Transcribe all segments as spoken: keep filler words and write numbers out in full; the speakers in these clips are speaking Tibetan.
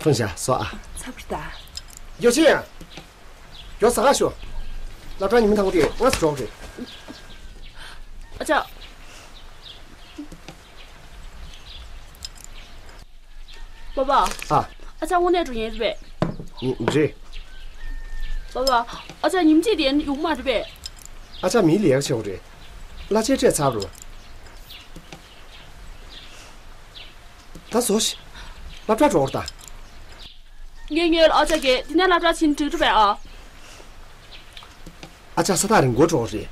ཐོན་ཤག་སོ་ཨ། ཚ་པར་ད། ཡོ་ཆེ་ཡ། ཡོ་ཟ་ག་ཤོ། སློབ་གྲྭ་ཉི་མ་དང་པོ་དེ་ང་ཚོ་འགྲོ་གི་རེད། ཨ་ཅག་པ་པ། ཨ། ཨ་ཅག་དངོས་གནས་འགྲོ་ཡིན་རེད་པས། རེད། པ་པ། ཨ་ཅག་ཉིན་གཅིག་དེ་ཡོང་མ་རེད་པས། ཨ་ཅག་མིའི་ལས་ཀ་བྱེད་དགོས་རེད། གླ་ཆའི་སྤྲད་ཚར་རོ། ད་བཟོ་ཤིག་སློབ་གྲྭ་འགྲོ་དགོས་རེད་ད། ངས་ངའི་ཨ་ཅག་གིས་དེ་ནས་སློབ་གྲྭ་ཕྱིན་འགྲིག་རེད་པས་ཨ། ཨ་ཅག་ས་ཐག་རིང་པོ་འགྲོ་དགོས་རེད།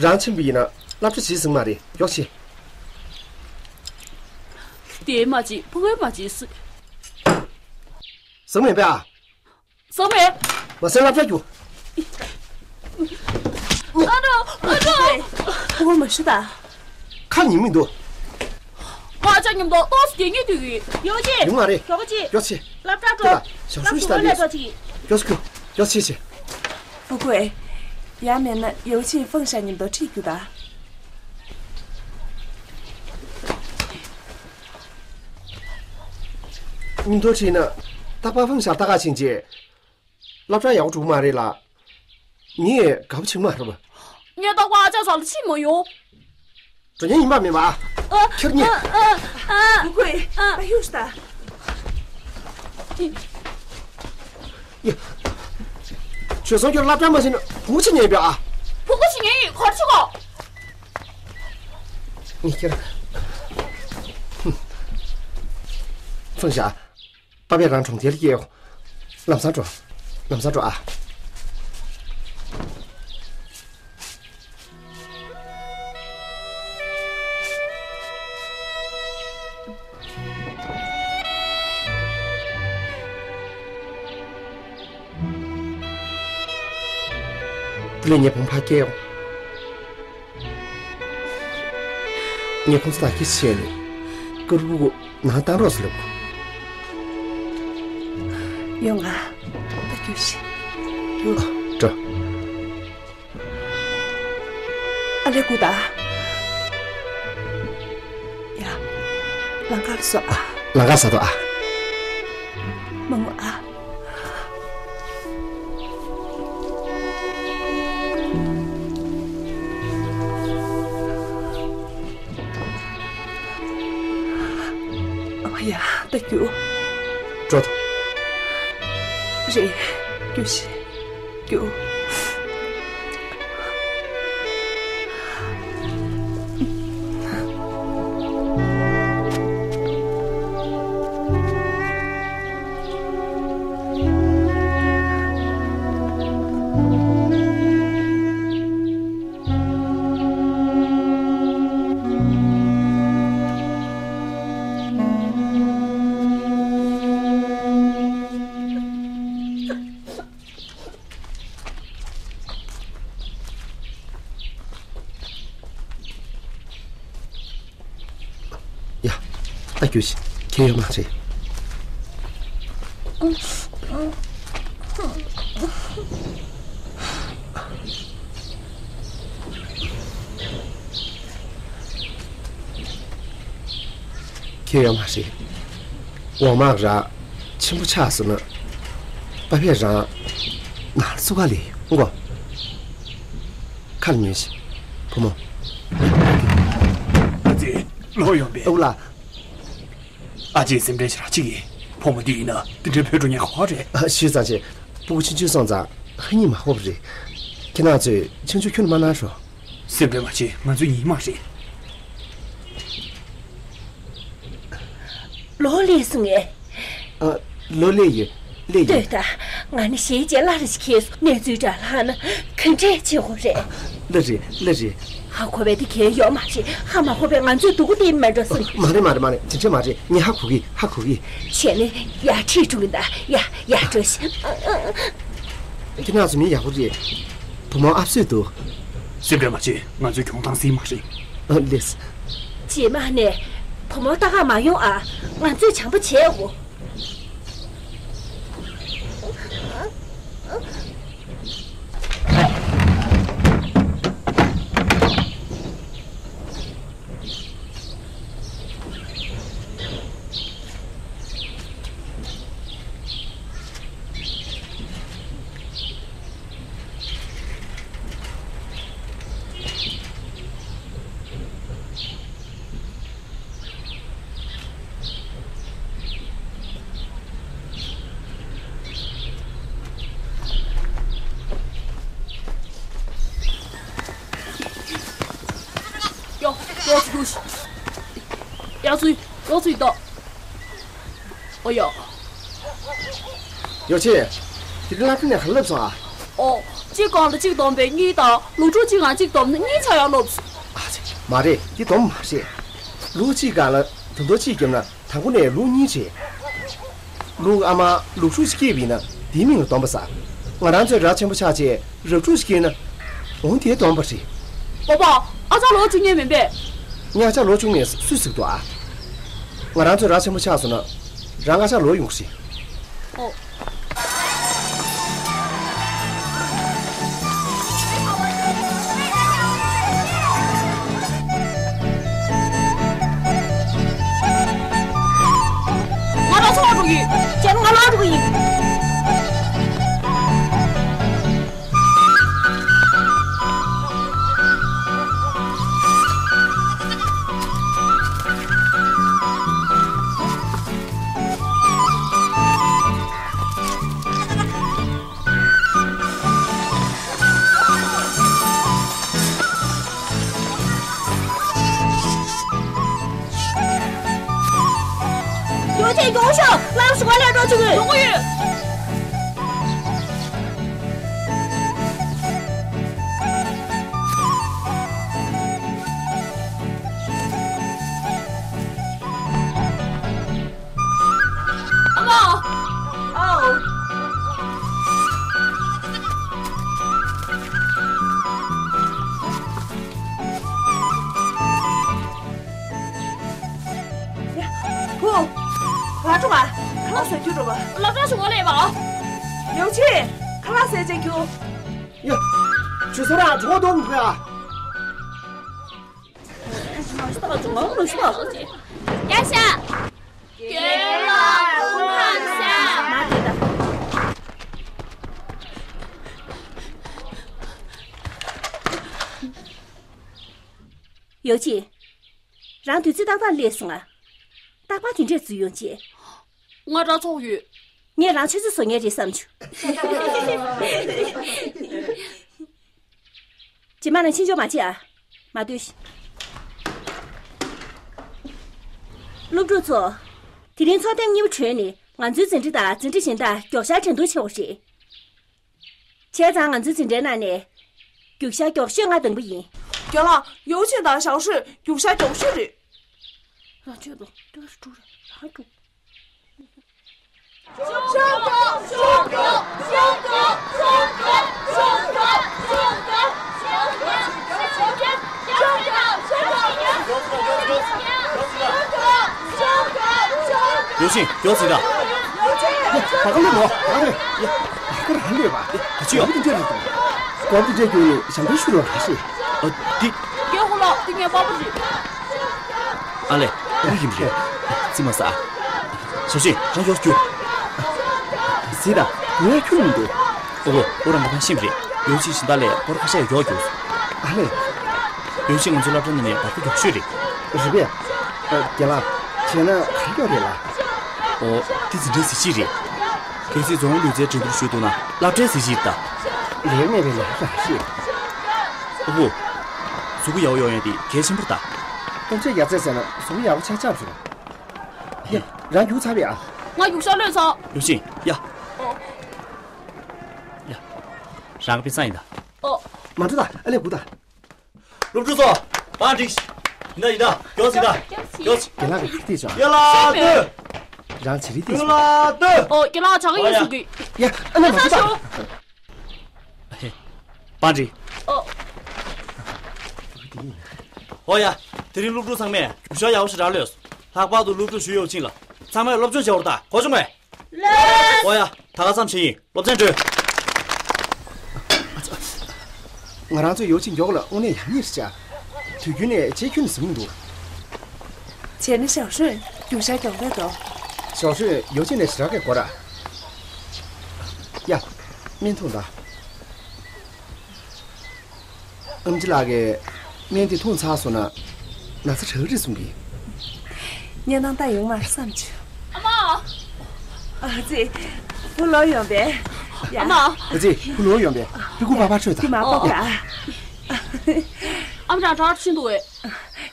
རང་ཕྱིན་པ་ཡིན་ན་སློབ་གྲྭ་བྱེད་ཟིན་མ་རེད། ཡོག་ཆེ། དེ་མ་བྱེད་ཕུ་གུའི་མ་བྱེད་སུ། ཟིན་མེད་པས་ཨ། སོང་བས། མ་སེར་སློབ་གྲྭ་རྒྱུགས། ཨ་ནོ། ཨ་ནོ། ཨོ་མ་ཤི་ད། ཁ་ཉིན་མི་འདུག་ང་ཅག་མཉམ་དུ་ཏོག་ཙམ་དེ་ངེས་དུས་ཡོད་ཅེ། ཡོང་མ་རེད། ཡོག་ཅེ། ཡོག་ཅེ། སློབ་གྲྭ་འགྲོ། ཞང་ཞུ་ཤི་ད་ལས། ཡོག་ཅེ། ཡོག་ཅེ། ཡོག་ཅེ་ཅེ། ཨོ་ཀོས། ཡ་མེད་ན་ཡོག་ཅེ་ཧྥང་ཤ་མཉམ་དུ་ཁྲིད་རྒྱུ་ད། མཉམ་དུ་ཁྲིད་ན་ད་པ་ཧྥང་ཤ་ལྟ་ག་ཕྱིན་ཅེ། སློབ་གྲྭ་ཡག་པོ་འགྲོ་གི་མ་རེད་ལ། ངས་དགའ་པོ་བྱེད་ཀྱི་མ་རེད་པ། ངས་རྟག་པར་ཨ་ཅག་ཟ་ལ་ཕྱིན་མ་ཡོང་། འགྲོ་མཁན་ཡིན་པ་མིན་པ། ཨ། ཁྱེར་ཉེ། ཨ། ཨ། ཨ། ཨ། ཨུ་ཀོས། ཨ། ཨ་ཡུས་ད། ཡ། བྱོལ་སོང་། ཁྱོད་སློབ་གྲྭ་མ་ཕྱིན་ན་བུ་ཕྱི་ཉལ་པ་ཨ། བུ་ཕྱི་ཉལ་ཡིན་གར་ཆུ་གོ། ངས་ཁྱེར། ཧུམ། ཧྥང་ཤ། པ་ཕས་རང་གྲོང་ཁྱེར་སྐྱེལ། ལམ་སང་འགྲོ། ལམ་སང་འགྲོ་ཨ། དེ་ལས་ངས་བུ་མོ་ཕར་སྐྱེལ། ངས་ཁོང་ཚོ་དང་སྐད་ཆ་བཤད་ནས་ཀུ་རུ་ཀུ་ནང་བཏང་རོགས་ཟེར་ལབ། ཡོང་ང་། ད་རྒྱུགས་ཤིག་རྒྱུགས། འགྲོ། ཨ་ལེ་ཀུ་ད། ཡ། ལང་ཀར་སོ་ཨ། ལང་ཀར་ས་དོ་ཨ། མ་ངུ་ཨ། ཨ་ཡ། ད་རྒྱུགས། འགྲོ་ད། རེད། རྒྱུགས་ཤིག་རྒྱུགས། ཡ། ད་རྒྱུགས་ཤིག་ཁྱད་ཡོད་མ་རེད། ཁྱད་ཡོད་མ་རེད། འོ་མ་ར་ཆེན་པོ་ཆགས་སོང་ན། པ་ཕས་རང་ནང་ལ་བཙུགས་ག་ལེ་ཡོང་གོ། ཁ་ལ་ཉོན་ཞིག་བུ་མོ། ཨ་ཙི། ལོག་ཡོང་པས། ཨུ་ལ། ཨ་ཅེ་སེམས་ཁྲལ་བྱེད་ར་ཅིག་ཡིན། བུ་མོ་འདི་ཡིན་ན་འདི་འདྲའི་བུད་འགྲོ་ཉེན་ཁ་རེད། ཨ། ཞུས་ཙང་ཆེ། སྤུ་གུ་ཆུང་ཆུང་སོང་ཙང་ཧ་ཉི་མ་ཧོབ་རེད། ཁྱེད་རང་ཚོས་ཆུང་ཆུང་ཁྱོན་མ་གནང་ཤོག་སེམས་ཁྲལ་མ་བྱེད། ང་ཚོ་ཡིན་མ་རེད། ལོ་ལེགས་སོང་ངས། ཨ། ལོ་ལེགས་ཡོད། ལེགས་ཡོད། ལྟོས་དང་། ང་ནི་ཞེ་ཅན་སླར་ཞིག་ཁེལ་སོང་། གནས་ཚུལ་འདྲ་ལྷག་ན་ག་འདྲས་བྱེད་དགོས་རེད། ལ་རེད། ལ་རེད། ཧ་གོ་བའི་དེ་གལ་ཡོད་མ་རེད། ཧ་མ་གོ་བའི་ང་ཚོས་སྡུག་པོ་དེ་མེད་འགྲོ་སོང་། མ་རེད། མ་རེད། མ་རེད། དེ་འདྲས་མ་རེད། ངས་ཧ་གོ་གི། ཧ་གོ་གི། བྱས་ནས་ཡར་ཁྲིད་འགྲོ་གི་ད། ཡ། ཡར་འགྲོ་ཞིག་ཁྱེད་རང་ཚོ་མི་ཡག་པོ་རེད། བུ་མོ་ཨབ་སོས་འདུག་སེམས་ཁྲལ་མ་བྱེད། ང་ཚོའི་གྱོང་ཐང་ཟིན་མ་རེད། ཨ། ལེགས། རྗེས་མ་ནས་བུ་མོ་ལྟ་ག་མ་ཡོང་ཨ། ང་ཚོས་བྱམས་པོ་བྱེད་འོ། ཡག་ཚུལ་ཡག་ཚུལ་ཡག་ཚུལ་ད། ཨོ་ཡ། ཡོ་ཆེ། དེ་རིང་སློབ་གྲྭ་ནས་ག་རེ་བསླབས་སོང་ཨ། ཨོ། གཅིག་གང་ལ་གཅིག་བསྡོམས་པས་གཉིས་དང་ལོ་དྲུག་གཅིག་གང་གཅིག་བསྡོམས་ན་གཉིས་ཆགས་ཡག་སློབས་སོང་། ཨ་ཙི། མ་རེད། དེ་བསྡོམས་མ་རེད། ལོ་གཅིག་གང་ལ་དུམ་བུ་གཅིག་བརྒྱབ་ན། དང་པོ་ནས་ལོ་གཉིས་བྱས། ལོ་ཨ་མ་ལོ་དྲུག་ཅིག་སྐྱེས་པ་ཡིན་ན་དེའི་མིང་ལ་བསྡོམས་པ་ཟེར། ང་རང་ཚོས་ར་ཆེན་པོ་ཆགས་བྱས་རབས་དྲུག་ཅིག་སྐྱེས་ན། འོང་དེ་བསྡོམས་པ་རེད། པ་པ། ཨ་ཅག་ལོ་བཅུ་གཉིས་མིན་པས། ངའི་ཨ་ཅག་ལོ་བཅུ་གཉིས་སུས་ཟེར་གི་འདུག་ཨ། ང་རང་ཚོས་ར་ཆེན་པོ་ཆགས་སོང་ན། རང་ཨ་ཅག་ལོ་ཡོང་གི་རེད། ཨོ། ང་རང་ཚོ་ལ་འགྲོ་གི་ཡིན། ཅན་ང་ལ་འགྲོ་གི་ཡིན། ཡོ་ཆེ་མགྱོགས་ཤོག་ལམ་ཞུགས་ལས་འགྲོ་བཅུག་གི་ཡོང་གི་ཡོད། ཨ་མ། ཨའོ། ཡ། ཧུ། ང་ཚོ་ང་ཁ་ལག་ཟ་རྒྱུ་འགྲོ་བ། ལ་ཀྲ་ཞུ་བ་ལས་བ། ཡོ་ཆེ། ཁ་ལག་ཟས་བྱེད་རྒྱུ། ཡ། ཆུ་ཚོད་ར་གྲོགས་དོག་མི་དགོས་ཨ། ཡ་ཤ། རྒན་ལགས་སྐུ་ཁམས་བཟང་། ཡོ་ཆེ། རང་དུས་ཚོད་ཏག་ཏག་སླེབས་སོང་ང་། རྟག་པར་དེ་འདྲས་འཛུལ་ཡོང་ཅེས། ང་དྲ་ཚོགས་ཡོད། ངས་རང་ཆུ་ཚོད་བཟོ་མཁན་རེད་བསམ་བྱུང་། རྗེས་མ་ནས་ཕྱིན་འཇོག་མ་བྱེད་ཨ། མ་སྡོད་ཤིག་སློབ་ཕྲུག་ཚོ། དེ་རིང་ཚོགས་ཐེངས་གཉིས་པ་གྲོལ་ནས་ང་ཚོའི་འཛིན་གྲྭ་དང་འཛིན་གྲྭ་གཞན་དག་མགྱོགས་ཤར་འགྲན་བསྡུར་བྱེད་དགོས་རེད། བྱས་ཙང་ང་ཚོའི་འཛིན་གྲྭའི་ནང་ནས་རྒྱུག་ཤར་མགྱོགས་ཤོས་ང་དང་པོ་ཡིན། རྒན་ལགས། ཡོ་ཆེ་དང་ཞའོ་ཧྲུན་རྒྱུག་ཤར་མགྱོགས་ཤོས་རེད། རང་ཆོས་དང་ལྟོས་སུ་འགྲོ་རེད། རང་འགྲོ། ཡོ་ཆེ་མགྱོགས་ཟིན་ད། ཡ། བ་ག་ལ་མོ་ཨ་རེ། ཡ། བ་ག་རང་ལས་པ། ཨ་ཅི་ཡོད། འདི་འདྲ་རེད་དང་། སྐབས་འདི་འདྲ་བརྒྱུད་ནས་ཞབས་འདྲེན་ཞུ་རོགས་ག་ཤེས། ཨ། འདི། རྒན་ཧུ་ལགས། འདི་ངའི་པ་པ་རེད། ཨ་ལས། ཨ་ཁུ་ཡིན་རེད། རྩིས་མ་ཟ། ཞབས་ཞུ་རང་ཡོག་རྒྱུ། ཟིན་ད། ངས་ཁྱོད་མི་འདུག་ཨོ་ཨོ། རང་གི་ཕ་ཤིམ་རེད། ཡོ་ཆེ་ཞིང་ད་ལས་སྐོར་ཁ་ཤས་ཡོག་རྒྱུ། ཨ་ལས། ཡོ་ཆེ་ང་ཚོ་སློབ་གྲྭ་ནང་ནས་བར་པོ་མགྱོགས་ཤོས་རེད། རེད་པས། ཨ། རྒན་ལགས། བྱས་ན་ག་རེ་མགྱོགས་རེད་ལ། ཨོ། འདི་འཛིན་གྲྭའི་གཟི་བརྗིད་རེད། གལ་སྲིད་རྫོང་ལུས་རྩལ་འགྲན་བསྡུར་ཞུས་འདུག་ན་སློབ་གྲྭའི་གཟི་བརྗིད་རེད་ད། ལས་མེད་པའི་ལས་རང་ཤེས། ཨོ་ཧོ། གཟུགས་པོ་ཡག་པོ་ཡོང་ཡ་དེ་གལ་ཆེན་པོ་རེད་ད། སྟོབས་ཆེ་ཡག་རྩལ་ཟེར་ན་གཟུགས་པོ་ཡག་པོ་ཆགས་ཆགས་བྱུང་། ཡ། རང་རྒྱུགས་ཚར་བས་ཨ། ང་རྒྱུག་ཤར་ལོས་ཚར། ཡོ་ཆེ། ཡ། ཨོ། ཡ། རང་གི་དཔེ་ཚང་ཡིན་ད། ཨོ། མ་འགྲོ་ད། ཨ་ལས་སྒུག་ད། སློབ་ཕྲུག་ཚོ། བང་སྒྲིག་ཡིན་ད་ཡིན་ད། མགྱོགས་ཡིན་ད། མགྱོགས། རྒན་ལགས་ཀྱིས་ཁ་གཏད་བྱུང་། ཡ་ལ་ལྟོས། རང་བྱེད་རིགས་བལྟས་སོང་། ཡ་ལ་ལྟོས། ཨོ། རྒན་ལགས་བྱ་གི་ཡིན་ཟེར་གི། ཡ། ཨ་ནི་མ་འགྲོ་ད། བང་སྒྲིག་ཨོ། ཨོ་ཡ། དེ་རིང་སློབ་ཕྲུག་ཚང་མས་རྒྱུག་ཤར་ཡག་པོ་ཞིག་རག་ལོས། ལྷག་པར་དུ་སློབ་ཕྲུག་ཞུ་ཡོ་ཆིན་ལ། ཚང་མས་སློབ་སྦྱོང་བྱེད་འོར་ད་གོ་བྱུང་ངས། ལོས། ཨོ་ཡ། ད་ག་ཙམ་བྱས་ཡིན། སློབ་ཚན་གྲོལ། ང་རང་ཚོ་ཡོ་ཆིན་མགྱོགས་ལ་དངོས་གནས་ཡག་ཉེས་རེད་ཤག་དུས་རྒྱུན་ནས་ཆེ་ཁྱོན་ཟིན་མི་འདུག་བྱས་ན་ཞའོ་ཧྲུན་རྒྱུག་ཤར་མགྱོགས་པས་དོ། ཞའོ་ཧྲུན་ཡོ་ཆིན་ནས་ཞེ་དྲག་གི་གོ་ར། ཡ། སྨན་འཐུང་དང་། ཨེམ་ཆི་ལགས་ཀྱིས་སྨན་དེ་འཐུང་ཚར་སོང་ན་ན་ཚ་དྲག་རེད་གསུང་གི། གཉན་ནང་ད་ཡོང་མར་བསམ་བྱུང་། ཨ་མ། ཨ་ཙི། བུ་ལོག་ཡོང་པས། ཡ། ཨ་མ། ཨ་ཙི། བུ་ལོག་ཡོང་པས། པི་ཀུ་པ་པ་ཁྲོད་དང་། དེ་མ་ཨོ། ཕོག་ག་ཨ་མ་ཅག་གྲྭར་ཕྱིན་འདུག་བས།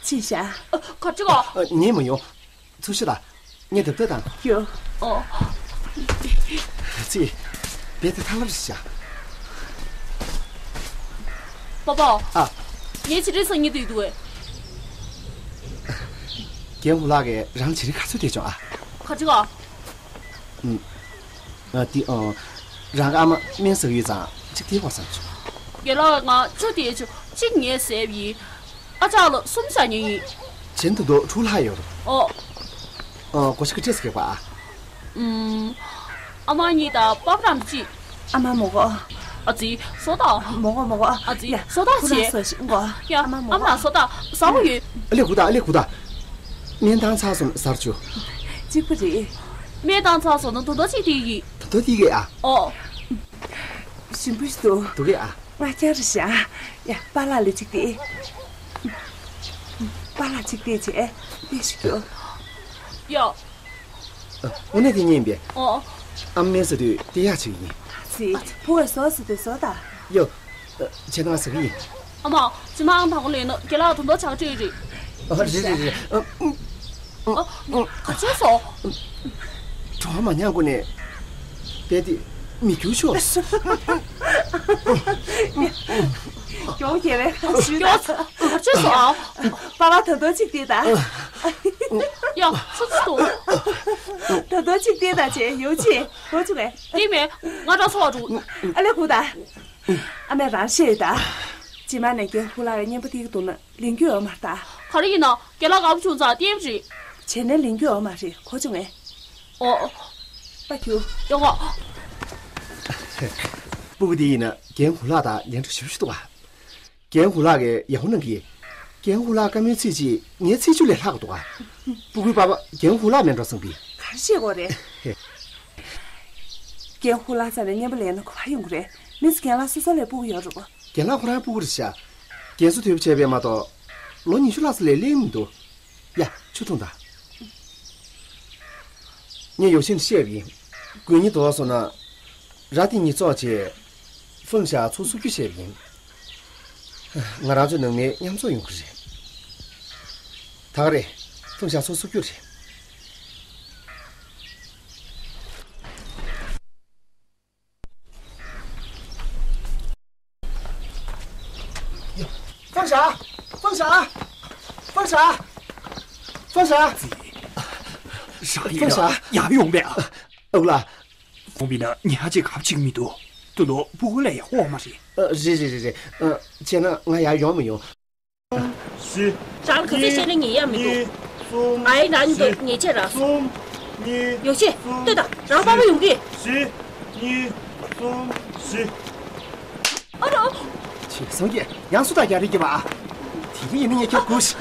ཅི་བྱ། ཨ། ག་ཅི་ག་ཨ། ཉན་མ་ཡོང་། ཚུར་ཤོག་དང་། ངས་རྡབ་རྡབ་དང་། ཡོ། ཨོ། ཙི། རྦད་དེ་ཐང་ལབ་རེ་བྱ། པ་པ། ཨ། ངས་བྱི་རིལ་ཟ་སྙིང་འདོད་འདུག་གས། རྒན་ཧུ་ལགས་ཀྱིས་རང་བྱི་རིལ་ག་ཚོད་སྟེར་བྱུང་ཨ། ག་ཅི་ག་ཨུམ། ཨ། དེ། ཨ། རང་གི་ཨ་མ་སྨན་ཟ་གི་ཡོད་ཙང་གཅིག་སྟེར་དགོས་བསམ་བྱུང་། རྒན་ལགས། ང་བཅུ་སྟེར་བྱུང་། གཅིག་ངས་བཟས་པ་ཡིན། ཨ་ཅག་ལ་གསུམ་བཞག་མཁན་ཡིན། གཞན་དུ་དོ་དྲུག་ལྷག་ཡོད་རེད། ཨོ། ཨ། སྒོར་གཞས་ཀྱི་སྤྲད་ཟེར་གྱི་པ། ཨུམ། ཨ་མ་གཉིས་དང་པ་པ་རང་གཅིག་ཨ་མ་མོ་གོ། ཨ་ཙི། བཟོ་དང་། མོ་གོ་མོ་གོ། ཨ་ཙི། ཡ། བཟོ་དང་ཁུ་ར་བྱེད། བཟོ་ཞིག་གོ། ཡ། ཨ་མ་མོ་ཨ་མ་གོ། བཟོ་དང་། བཟའ་བོ་ཡོད། ཨ་ལེ་གུ་ད། ཨ་ལེ་གུ་ད། སྨན་བཏང་ཚར་སོང་ཟེར་བྱུང་། གཅིག་པ་རེད། སྨན་བཏང་ཚར་སོང་ན་དོ་དོ་གཅིག་སྟེར་གྱི། དོ་དོ་སྟེར་གྱི་ཨ། ཨོ། ཞིམ་པོ་ཞིག་འདུག་འདུག་གས་ཨ། ང་རྒྱལ་རེ་བཞག་ཡ། པཱ་ལགས་ལ་གཅིག་སྟེར། པཱ་ལགས་གཅིག་སྟེར་བྱས་སྟེར་ཞིག་རྒྱོབ། ཡ། ཨ། དངོས་གནས་དེ་ཉན་པས། ཨོ། ཨ་མ་སྨན་ཟ་དུས་སྟེར་ཡག་བྱེད་ཀྱི་ཡིན། ཙི། ཕུ་བས་བཟོ་ཟེར་དུས་བཟོ་དང་། ཡ། ཨ། བྱས་ན་ང་ཟ་གི་ཡིན། ཨ་མ། རྗེས་མ་ཨང་དང་པོ་ལེན་ན་རྒན་ལགས་དོ་དོ་ཆག་སྤྲད་རེད། ཨ། རེད་རེད་རེད། ཨ། ཨ། ག་ཚོད་སོང་། གྲོགས་མ་མྱངས་གོ་ནས། རྦད་དེ་མི་འགྱུར་ཤོག་ཡོང་རྒྱལ་བའི་ཁ་ཞུས་ད། ག་ཚོད་སོང་ཨ། པཱ་ལགས་ད་དུང་གཅིག་སྟེར་ད། ཡ། ཚོ་ཚོ་ད་དུང་གཅིག་སྟེར་ད་བྱས་ཡོང་ཅི། གོ་བྱུང་ངས། སྟེར་མེད། ང་འདྲ་ཚོ་བ་འགྲོ། ཨ་ལེ་གུ་ད། ཨ་མས་རང་བཤད་ཡོད་ད། རྗེས་མ་ནས་རྒན་ཧུ་ལགས་ཀྱི་བརྙན་པར་སྟེར་གྱི་འདུག་ན། ལེན་རྒྱུ་ཡོད་མ་རེད་ད། ག་རེ་ཡིན་ན་རྒན་ལགས་དགའ་པོ་བྱུང་ཙང་སྟེར་བ་རེད། བྱས་ན་ལེན་རྒྱུ་ཡོད་མ་རེད། གོ་བྱུང་ངས། ཨོ། པ་ཁྱུ། ཡོང་གོ། སྤུ་གུ་དེ་ཡིན་ན་རྒན་ཧུ་ལགས་དང་ལེན་འགྲོ་ཞིབ་ཞིབ་འདུག་ག་རྒན་ཧུ་ལགས་ཀྱིས་ཡག་པོ་གནང་གི། རྒན་ཧུ་ལགས་བཀའ་མོལ་ཚིག་གཅིག་ངའི་ཚེགས་བཅུ་ལས་ལྷག་འདུག་ག་སྤུ་གུའི་པ་ཕ་རྒན་ཧུ་ལགས་མིན་འགྲོ་བསམ་གི། ག་རེ་བཤད་དགོས་རེད། རྒན་ཧུ་ལགས་རྩ་ནས་བརྙན་པར་ལེན་ན་གོ་བ་ཡོང་གི་རེད། མི་ཚོ་རྒན་ལགས་སོ་སོ་ལ་སྤུ་གུ་ཡོད་རེད་པ། རྒན་ལགས་ཁོ་རང་སྤུ་གུ་རེད་ཤག་རྒན་གསོ་དོད་པོ་བྱས་པས་མ་གཏོགས། ལོ་ཉི་ཤུ་ལྷག་ཙམ་ལས་སླེབས་མི་འདུག་ཡ། ཆུ་འཐུང་དང་། ངས་ཡོ་ཆེན་བཤད་པ་ཡིན། དགོས་ཉེན་དོར་སོང་ན། ར་དེ་གཉིས་བཙོག་བྱས། ཧྥུང་ཞ་ཚོགས་བསུབ་རྒྱུ་བྱས་པ་ཡིན། ང་རང་ཚོའི་ནང་མི་མཉམ་འཛོམས་ཡོང་གི་རེད། ད་ག་རེད། ཧྥུང་ཞ་ཚོགས་བསུབ་རྒྱུ་རེད། ཧྥུང་ཞ། ཧྥུང་ཞ། ཧྥུང་ཞ། ཧྥུང་ཞ། ཧྥུང་ཞ། ཡར་ཡོང་པས་ཨ། ཨ་ཁུ་ལགས། ཁོང་པའི་ན་ཉལ་ཅིག་གབ་ཅིག་མི་འདུག་ཏུ་ནོ་སྤུ་གུ་ལ་ཡག་པོ་མ་རེད། ཨ། རེད་རེད་རེད་རེད། ཨ། བྱས་ན་ང་ཡར་ཡོང་མི་ཡོང་། བཞི། རང་ག་ཚོད་བཤད་ན་ཉན་ཡ་མི་འདུག་གཉིས། གསུམ། ང་ཡི་རང་ཉིད་དུ་བཞི། ཉེས་ཆད་རག་གསུམ། གཉིས། ཡོ་ཆེ། གསུམ། ལྟོས་དང་། རང་པ་ཕ་ཡོང་གི། བཞི། གཉིས། གསུམ། བཞི། ཨ་རོ། ཆེ་སངས་རྒྱས། ཡང་སུ་དང་རྒྱ་རི་གི་བ། དེ་རིང་ཡིན་ན་ངས་ཁྱོད་སྒུག་ཤི།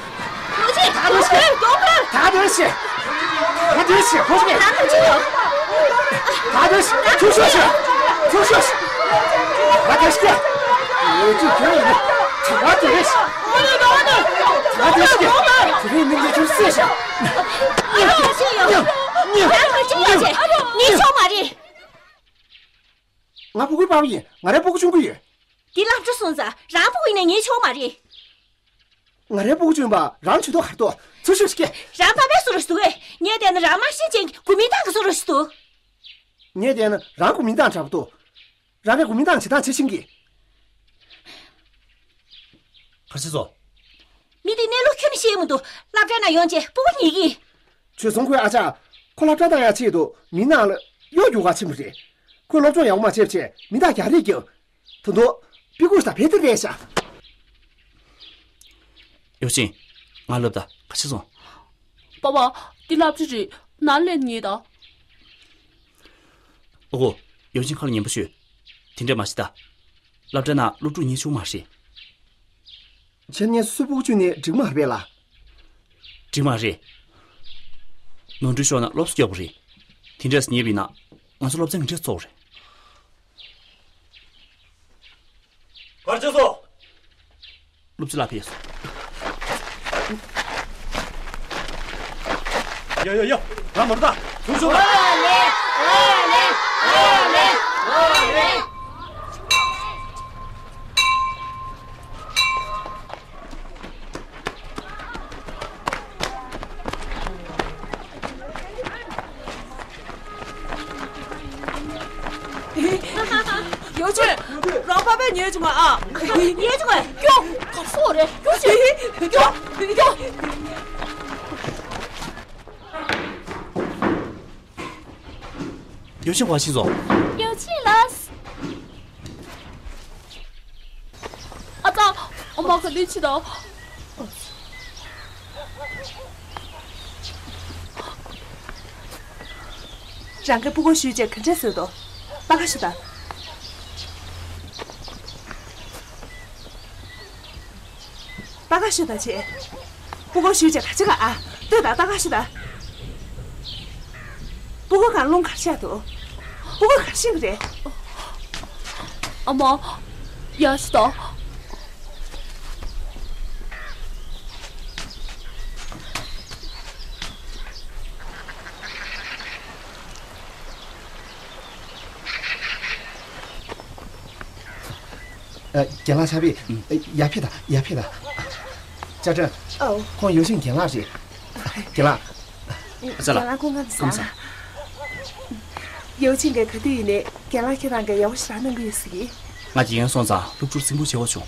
ཡོ་ཆེ། ད་དོན་ཤེས། ད་དོན་ཤེས། ད་དོན་ཤེས། ཧོ་ཤེས། ད་དོན་ཤེས། ད་དོན་ཤེས། ཚུར་ཤོག་ཤེས། ཚུར་ཤོག་ཤེས། ད་དོན་ཤེས། ཡོ་ཆེ་ཁྱོད་ཡིན་ན། ད་དོན་ཤེས། ད་དོན་ཤེས། དེ་རིང་ནི་ངས་ཁྱོད་བསད་ཤག་ཨ་རོ་ཤེས་ཡོ། ཉེས་ཆད་མ་རེད། ང་སྤུ་གུའི་པ་ཕ་ཡིན། ང་རའི་སྤུ་གུ་ཆུང་ཀུ་ཡོད། འདི་སློབ་གྲྭ་སོང་ཙང་རང་སྤུ་གུ་ཡིན་ན་ཉེས་ཆད་མ་རེད། ང་རའི་སྤུ་གུ་ཆུང་བ་རང་ཇུས་གཏོགས་ག་རེ་འདུག་ཚུར་ཤོག་ཤིག་གེ། རང་ཕ་མའི་བཟོ་འདྲ་ཞིག་འདུག་གས། ངས་བལྟས་ན་རང་དམར་ཤིང་ཅན་གྱི་གུ་མིང་ཐང་གི་བཟོ་འདྲ་ཞིག་འདུག་ངས་བལྟས་ན་རང་གུ་མིང་ཐང་འདྲ་པོ་འདུག་རང་གི་གུ་མིང་ཐང་བྱེད་སྟངས་བྱེད་ཤེས་ཀྱི། ག་རེ་བྱས་སོང་། མི་དེ་གནས་ལུགས་ཁྱོན་ནས་ཤེས་མི་འདུག་སློབ་གྲྭ་ནང་ཡོང་རྗེས་སྤུ་གུ་ཉལ་གི། ཁྱོད་སོང་ཁོའི་ཨ་ཅག་ཁོ་སློབ་གྲྭ་བཏང་ཡག་ཆེད་དུ་མི་ནང་ལ་གཡོག་རྒྱུག་ག་ཕྱིན་པ་རེད། ཁོས་སློབ་སྦྱོང་ཡག་པོ་མ་བྱས་པ་བྱས་མི་དང་རྒྱག་རེས་རྒྱག་ད་དུང་། པི་ཀུ་ཤི་དང་བེ་ཏི་རེད་ཤག་ཡོ་ཆེན། ང་ལབ་ད་ག་ཕྱིན་སོང་། པ་པ། འདི་སློབ་གྲྭ་རེད། ནང་ལ་སླེབས་ཉེས་ད། ཨོ་ཁོ། ཡོ་ཆེན་ཁ་ལ་ཉན་པོ་ཤོད། དེ་འདྲས་མ་བྱེད་ད། སློབ་གྲྭ་ནང་སློབ་ཕྲུག་ཉེས་ཆུང་མ་རེད། བྱས་ན་ངས་སོ་སོའི་སྤུ་གུ་བཅུག་ནས་འགྲིག་མ་རེད་པས་ལ། འགྲིག་མ་རེད། ནོར་འཁྲུལ་ཤོར་ན་སློབ་གསོ་རྒྱག་དགོས་རེད། དེ་འདྲས་ཉེས་པ་ཡིན་ན་ང་ཚོ་སློབ་ཚན་ག་འདྲས་རྫོགས་རེད། ག་རེ་བྱས་སོང་། སློབ་སྤྱི་ལགས་ཕེབས་སོང་། ཡ་ཡ་ཡ། ང་མ་རུ་ད། ཚུར་ཤོག་ལ། ཉལ་བྱུང་ཨ། ཉལ་བྱུང་ཨ། ཀྱོ། གར་སོང་རེད། ཀྱོ་ཞིག་ཀྱོ། ཀྱོ། ཡོ་ཆིན་ག་ཕྱིན་སོང་། ཡོ་ཆིན་ལགས། ཨ་ཙ། ཨ་མ་ག་ལེ་ཕྱིན་དང་། རང་གི་སྤུ་གུ་ཞུས་རྗེས་ག་འདྲས་བཟོས་འདུག་པ་ག་ཞུ་དང་། པ་ག་ཞུ་དང་བྱེད། སྤུ་གུ་ཞུས་རྗེས་ག་ཅི་ག་ཨ། ལྟོས་དང་། པ་ག་ཞུ་དང་། སྤུ་གུ་གང་རླུང་གར་ཆགས་འདུག་སྤུ་གུ་གར་ཤིང་རེད། ཨ་མ། ཡ་ཞུ་དང་། ཨ། རྒན་ལགས་ཕྱག་དཔེ། ཨ། ཡར་ཕེབས་དང་། ཡར་ཕེབས་དང་། ཅ་ཀྲེན། ཨོ། ཁོང་ཡོ་ཆིན་རྒན་ལགས་རེད། རྒན་ལགས། ཨ་ཙ་ལགས། རྒན་ལགས་སྐུ་ཁམས་བཟང་། ཁམས་བཟང་། ཡོ་ཆིན་གྱིས་ག་དུས་ཡིན་ནའི་རྒན་ལགས་ཁྱེད་རང་གི་ཡག་པོ་ཞེ་དྲག་གནང་གི་ཡོད་ཟེར་གི། ང་དགེ་རྒན་སོང་ཙང་སློབ་ཕྲུག་སེམས་ཁུར་ཆེ་བ་བྱུང་།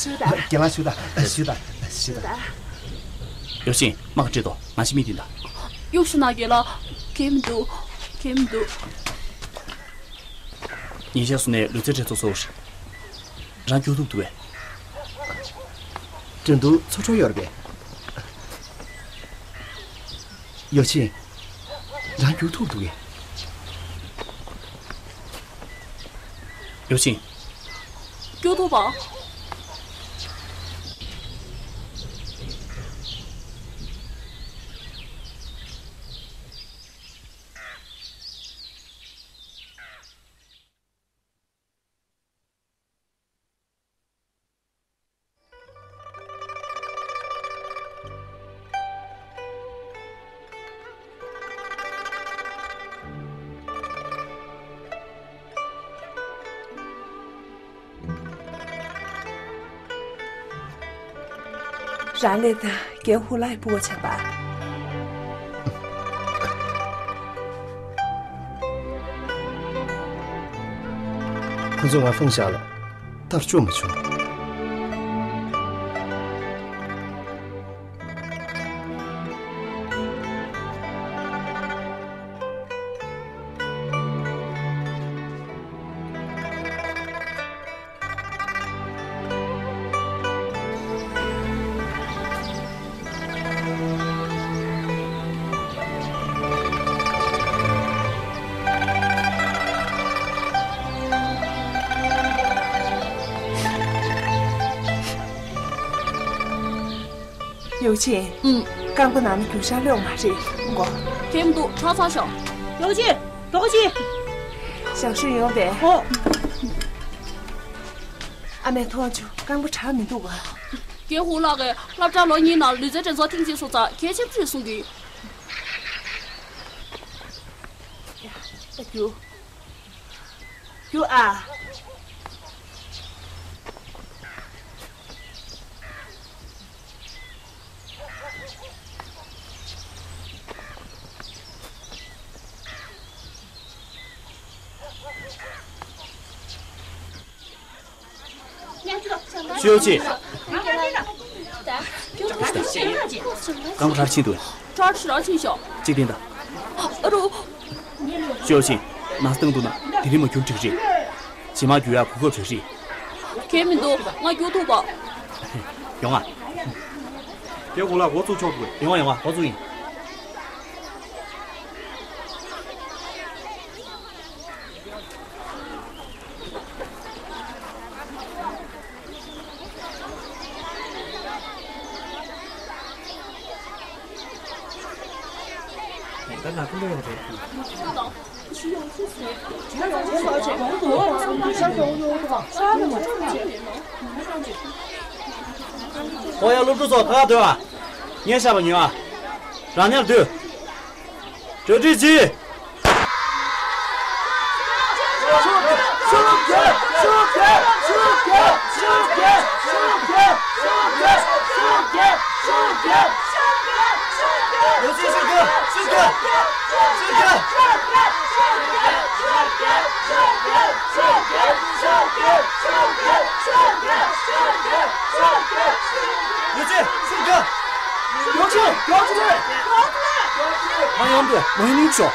ཞུ་དང་། རྒན་ལགས་ཞུ་དང་། ཞུ་དང་། ཞུ་དང་། ཡོ་ཆིན། མ་ག་འདྲས་འདུག་ང་ཞིག་མི་དེ་འདྲ། གཡུག་ཞུ་ན་རྒན་ལགས། གལ་མི་འདུག་གལ་མི་འདུག་ཉིན་ཤས་སུ་ནས་ལུས་རྩལ་འགྲན་ཚོགས་ཚོགས་རེད། རང་རྒྱུག་ཐུབ་འདུག་གས། འགྲན་བསྡུར་ཚོགས་འཕྲོ་ཡོད་རེད་པས། ཡོ་ཆིན། རང་རྒྱུག་ཐུབ་འདུག་གས། ཡོ་ཆིན། རྒྱུག་ཐུབ་པ། རང་ལས་ད་རྒན་ཧུ་ལའི་སྤུ་གུ་ཆགས་པ། ཁོ་ཚོས་ང་ཕུང་བཞག་ལ། ད་སྐྱོ་མ་བྱུང་། ཡོ་ཆིན། ཨུམ། རྐང་པ་ནང་ན་རྒྱུག་ཤར་ལོག་མ་རེད་གོ། ཁྱེད་མི་འདུག་ཁྲག་ཚ་ཤག་ཡོ་ཆིན། རྡོ་ཆིན། ཞང་ཧྲུའུ་ཡོང་པས། ཨོ། ཨ་མས་མཐོང་བྱུང་། རྐང་པ་དྲག་མི་འདུག་ག་རྒན་ཧུ་ལགས་ཀྱིས་སློབ་གྲྭ་ལོ་གཉིས་ནང་ལུས་རྩལ་འགྲན་ཚོགས་ཐེངས་གཅིག་སོང་ཙང་གལ་ཆེན་པོ་རེད་གསུང་གི། ཡ། ད་རྒྱུགས། རྒྱུགས་ཨ། ཞུ་ཡོ་ཆིན། རྐང་པ་ག་རེ་ཕྱིན་འདུག་ག་རེ་ཕྱིན་ཤག་གཅིག་བསྟན་དང་། ཨ་རོ། ཞུ་ཡོ་ཆིན། ནང་སྟེང་དུ་ན་དེ་རིང་མ་རྒྱུགས་འགྲིག་རེད། རྗེས་མ་རྒྱུགས་ཡག་གོ་སྐབས་རེ་རེད། གལ་མི་འདུག་ང་རྒྱུགས་ཐུབ་པ། ཡོང་ཨ། རྒན་ཧུ་ལགས་འགོ་བཙུགས་ཆོག་འདུག་ཡོང་ཨ་ཡོང་ཨ། འགོ་བཙུགས་ཡིན། ཨོ་ཡ། སློབ་ཕྲུག་ཚོ་ཁ་ཁ་སྡོད་ཨ། ངས་བཤད་པ་ཉོན་ཨ། གྲ་སྒྲིག་གྱིས། ཡོ་ཆེ། ཡོ་ཆེ། མ་ཡོང་དུ་མ་ཡོང་ནིང་ཤོག་